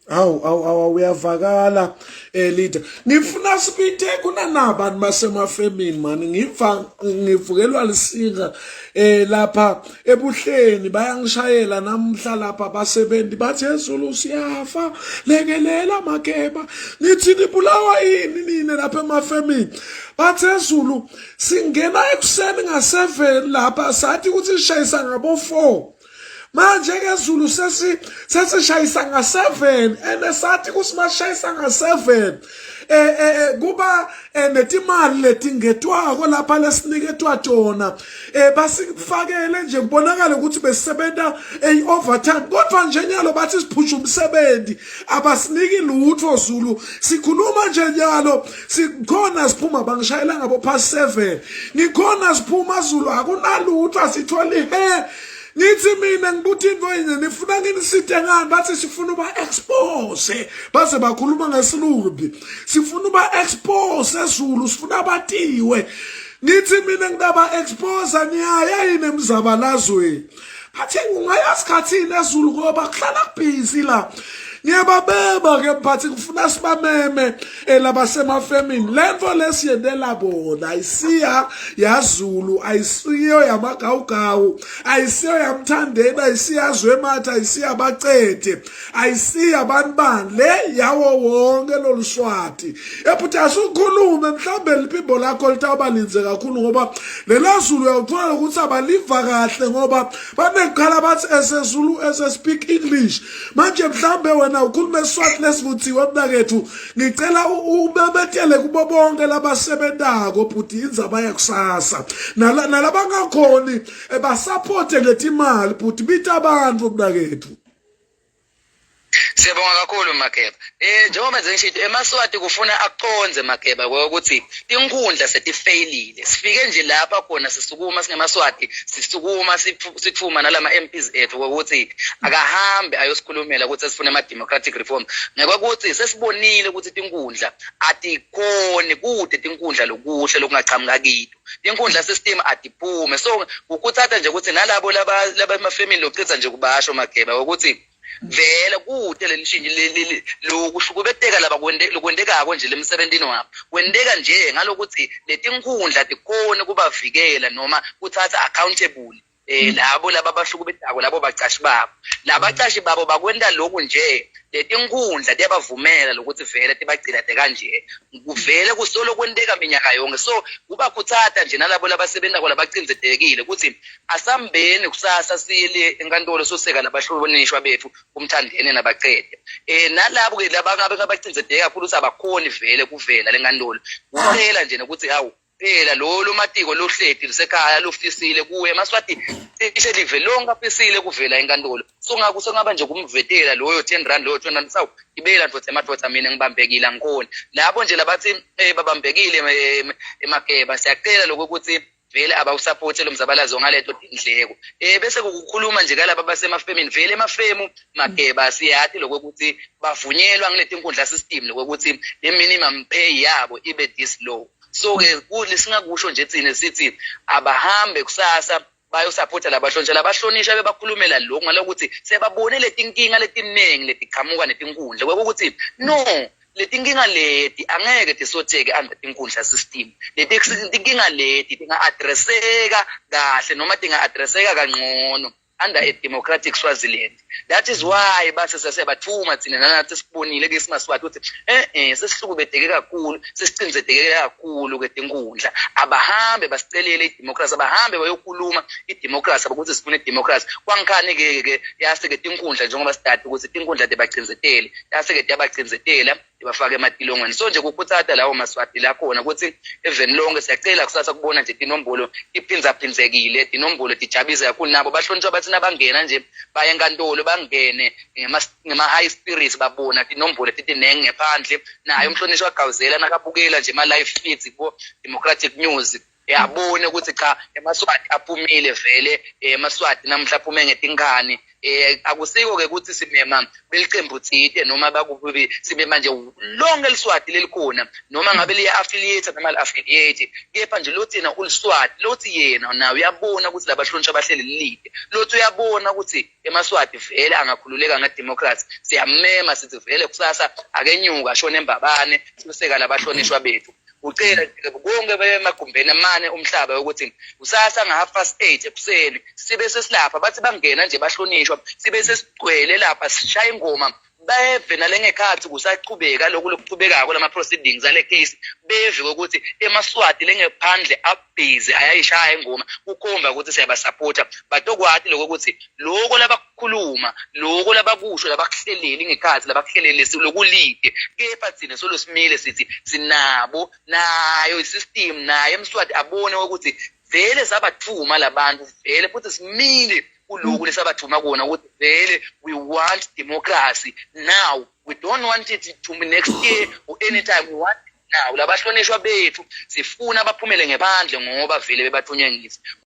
Awu awu awu, uyavakala leader. Ngifuna sibithe kunanabantu basemafemini man, ngiva ngivukelwa lisinga lapha ebuhleni, bayangishayela namhla lapha abasebenzi, bathi ezulu siyafa, lekelela Makeba. Ngithi nibulawa yini nina lapha emafemini? Bathi ezulu singena ekuseni nga-7 lapha, sathi ukuthi sishayisa ngabo 4. Manje ke Zulu sesishayisa nga-7, and sathi kusimashayisa nga-7 kuba netimali letingetwako lapha lesiniketwa tona, basifakele nje kubonakala ukuthi besebenta overtime, kodwa nje nyalo bathi siphusha umsebenzi, abasiniki lutho Zulu. Sikhuluma nje nyalo sikhona siphuma, bangishayela ngabo past 7, ngikhona siphuma Zulu, akunalutho, asitholi he. Ngithi mina ngibuthi into yinye, nifuna nginisite ngani? Bathi sifuna uba expose, baze bakhuluma ngesilumbi, sifuna uba expose ezulu, sifuna abatiwe. Ngithi mina ngidaba expose, niyaya yini emzabalazweni? Bathe ungaya sikhathini ezulu ngoba kuhlala kubhizi la. Ngiyababeba ke mphathi, ngifuna sibameme labasemafemini. Lento lesiyendela bona ayisiya yaZulu, ayisiyo yamagawugawu, ayisiyo yamthandeni, ayisiyazwe ematha, ayisiya abacede, ayisiya abantu bani, le yawo wonke loluswati. Ebhuti, asukhulume, mhlawumbe liphimbo lakho litawuba linze kakhulu, ngoba lela Zulu uyawuthola ukuthi abaliva kahle, ngoba banekukhala bathi esezulu ese speak English. Manje mhlawumbe wena ukhuluma eSwati lesivuthiwe, mnakethu, ngicela ubebetele kubo bonke labasebentako bhuti indzaba yakusasa, nalabangakhoni basupporte ngetimali bhuti, bita abantu mnakethu. Siyabonga kakhulu Makeba. Njengoba nje ngishito, emaSwati kufuna aqondze Makeba ukuthi tinkhundla setifeyilile. Sifike nje lapha khona sisukuma singemaSwati, sisukuma sithuma nalama MPs ethu ukuthi akahambe ayosikhulumela ukuthi sifuna ama democratic reform. Ngeke sesibonile ukuthi tinkundla atikhoni kude, tinkundla lokuhle lokungaqhamuka kito. Tinkundla system atiphume. So ukuthatha nje ukuthi nalabo laba labamafemini lokuchitha nje kubasho Makeba ukuthi vele kude leli shintsho lokuhlukubeteka laba lokwentekako nje lemsebentini wabo kwenteka nje ngalokuthi letinkhundla tikhone kubavikela noma kuthatha accountable labo laba abahlukubetako, labo bacashi babo, labacashi babo bakwenta lokhu nje, letinkhundla tiyabavumela lokuthi vele tibagcilate kanje, kuvele kusolo kwenteka minyaka yonke. So kubakhutsata nje nalabo labasebentako labacindzetelekile ukuthi asambeni kusasa siye enkantolo soseka labahlonishwa bethu kumthandeni nabacede, nalabo ke labangabe ngabacindzeteleke kakhulu ukuthi abakhoni vele kuvela lenkantolo, kucela nje nokuthi hawu phela lo matiko lohleti lisekhaya lofisile kuwe emaSwati cishe live lonke afisile kuvela enkantolo. So ngakho sengaba nje kumvetela loyo R10, loyo R20, sawu ibela ndoda emadoda, mina ngibambekile, angikhoni. Labo nje labathi babambekile eMageba, siyacela lokho ukuthi vele abawusupporte lo mzabalazo ngaleto tindleko. Bese kukhuluma nje kalaba basemafemini, vele emafemu Mageba siyathi lokho ukuthi bavunyelwa ngileti nkundla system lokuthi le minimum pay yabo ibe this low. So ke kulesingakusho nje thina sithi abahambe kusasa bayosupporta labahlonishwa, labahlonishwa bebakhulumela lokhu ngalokuthi sebabone letinkinga letiningi letiqhamuka netinkundla, kwekuthi no letinkinga leti angeke tisotheke under tinkundla system. Leti tinkinga leti tinga-addresseka kahle noma tinga-addresseka kangcono under a democratic Swaziland. That is why base sesiyabathuma thina nanathi sibonile ke simaSwati ukuthi sesihlukubeteke kakhulu, sesicindzeteleke kakhulu ke tinkundla. Abahambe basicelele idemocracy, abahambe bayokhuluma idemocracy ukuthi sifuna idemocracy. Kwangikhani ke ke yase ke tinkundla, njengoba sidade ukuthi tinkundla tibacindzetele, yase ke tiyabacindzetela, ibafake ematilongweni. So nje kukhutsata lawo maSwati la khona ukuthi eveni lonke siyacela kusasa kubona nje tinombolo tiphindzaphindsekile, tinombolo tijabulise kakhulu. Nabo bahlonishwa bathi nabangena nje baye enkantolo bangene ngema-high spirits, babona tinombolo titinengi ngephandle. Naye umhlonishwa wagawuzela nakabukela nje ema-live feeds kubo-Democratic News, yabone ukuthi cha, emaSwati aphumile vele, emaSwati namuhla aphume ngetinkani. Akusiko ke ukuthi simema belicembu thite noma bakuphi, simema nje lonke liswati lelikhona, noma ngabe liya affiliate noma li affiliate, kepha nje lothi yena uliswati, lothi yena nawe uyabona ukuthi labahlonishwa bahleli lide, lothi uyabona ukuthi emaSwati vele angakhululeka ngedemocracy, siyamema sithi vele kusasa akenyuka ashone embabane siseka labahlonishwa bethu. Ucela nje konke bemagumbeni amane umhlaba ukuthi kusasa nga-8:30 ekuseni sibe sesilapha, bathi bangena nje bahlonishwa, sibe sesigcwele lapha sishaya ingoma, beve nalengekhathi kusachubeka lokhu lokuchubekako lama proceedings ale case, beve ukuthi emaSwati lengephandle abhizi ayayishaya ingoma, kukhomba ukuthi siyabasupporta. Batokwati lokho ukuthi lokho labakukhuluma, lokho labakusho, labakuhleleli ngekhathi labakuhlelele lokulide, kepha thina solo simile sithi sinabo nayo isystem, naye emswati abone ukuthi vele sabathuma labantu, vele futhi simile kuloku lesabathuma kona ukuthi vele we want democracy now, we don't want it to be next year or anytime, we want it now. Labahlonishwa bethu sifuna baphumele ngephandle ngoba vele bebathunywe ngithi.